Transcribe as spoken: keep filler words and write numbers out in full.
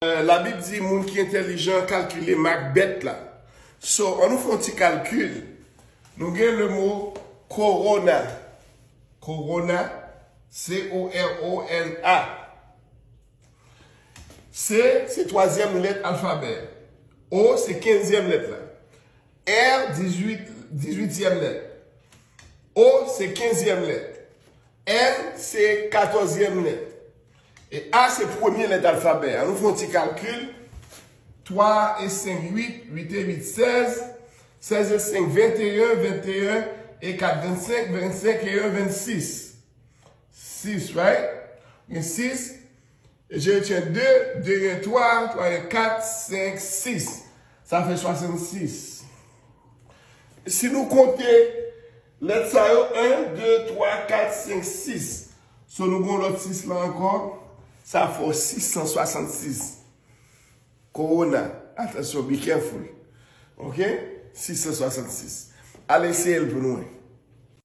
Euh, Labib di moun ki entèlijan kalkile mak bèt la. So, an nou fè yon ti kalkil. Nou gen le mo korona. Korona, C O R O N A. C, se twazyèm lèt alfabè. O, se kenzyèm lèt la. R, dizuit, dizuityèm lèt. O, se kenzyèm lèt. N, se katòzyèm lèt. E A, se premye lèt alfabè a. Nou fè yon ti kalkil. Twa e senk, uit, uit e uit, sèz. Sèz e senk, venteyen, venteyen e kat, vennsenk, vennsenk e yen, vennsis. Sis, right? Gen sis. E je retyen de, de gen twa, twa gen kat, senk, sis. Sa fè swasannsis. Si nou konte lèt sa yo, en, de, twa, kat, senk, sis. So nou gen lòt sis la ankò, sa fè w sis san swasannsis. Korona. Atansyon, be careful. Ok? Sis san swasannsis. Al eseye l pou nou wè.